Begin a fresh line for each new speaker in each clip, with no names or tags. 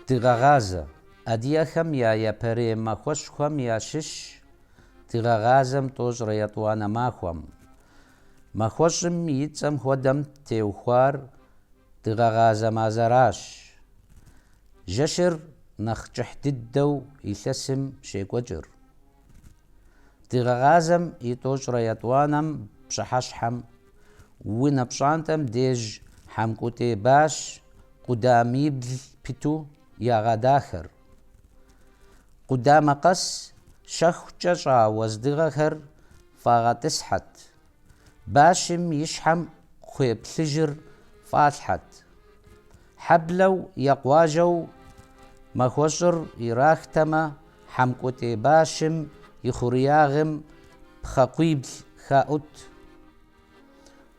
Дыгъэгъазэ. Адыгэхэм я япэрей махуэщӏхэм ящыщщ дыгъэгъазэм 92 махуэм. Махуэщӏым и цӏэм хуэдэм теухуар дыгъэгъазэ мазэращ. Жэщыр нэхъ кӏыхь дыдэу илъэсым щекӏуэкӏыр. Дыгъэгъазэм и 92-м пщыхьэщхьэм унэ пщӏантӏэм деж хьэмкӏутӏей баш къудамибл пыту ягъэдахэр. Къудамэ къэс шэхукӏэ щӏа уэздыгъэхэр фӏагъэтӏысхьэт, башым и щхьэм кхъуей плъыжьыр фӏалъхьэт. Хьэблэу е къуажэу махуэщӏыр ирахтэмэ, хьэмкӏутӏей башым и хъуреягъым пхъэкъуибл хаӏут.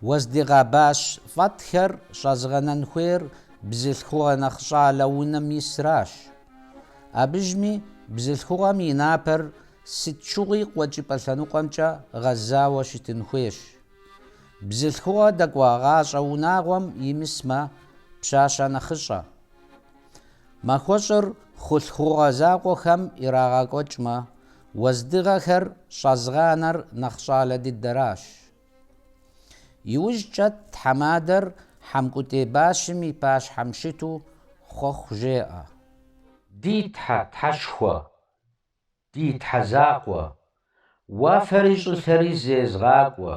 Уэздыгъэ баш фӏэтхэр щӏэзыгъэнэн хуейр бзылъхугъэ нэхъ щӏалэ унэм исращ. Абыжми бзылъхугъэм и напэр сыт щыгъуи къуэкӏыпӏэ лъэныкъуэмкӏэ гъэзауэ щытын хуейщ. Бзылъхугъэ дэкӏуагъащӏэ унагъуэм имысмэ, пщащэ нэхъыщӏэ. Махуэщӏыр хъулъхугъэ закъуэхэм ирагъэкӏуэкӏмэ, уэздыгъэхэр щӏэзыгъанэр нэхъ щӏалэ дыдэращ. Иужькӏэ тхьэмадэр хьэмкӏутӏей башым и пащхьэм щыту хъуэхъу жеӏэ. Ди Тхьэ, Тхьэшхуэ, ди Тхьэ закъуэ, уафэри щӏылъэри зезыгъакӏуэ,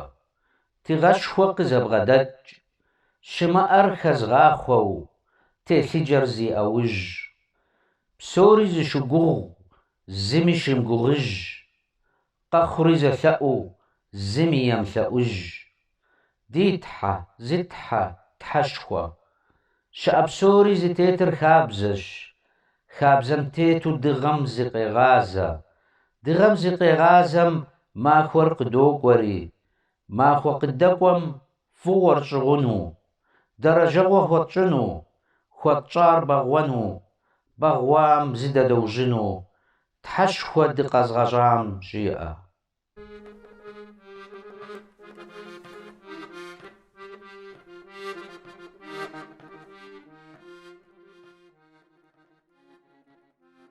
тыгъэшхуэ къызыбгъэдэкӏ, щымыӏэр хэзыгъахъуэу, телъыджэр зи ӏэужь, псори зыщыгугъ, зыми щымыгугъыж, къэхъури зэлъэӏуу, зыми емылъэӏуж. Ди Тхьэ, зы Тхьэ, Тхьэшхуэ, щыӏэ псори зытетыр хабзэщ, хабзэм тету дыгъэм зыкъегъазэ, дыгъэм зыкъегъазэм махуэр къыдокӏуэри, махуэ къыдэкӏуэм фӏыгъуэр щӏыгъуну, дэрэжэгъуэ хуэтщӏыну, хуэтщӏар бэгъуэну, бэгъуам зыдэдужьыну, Тхьэшхуэ дыкъэзыгъэщӏам жиӏэ.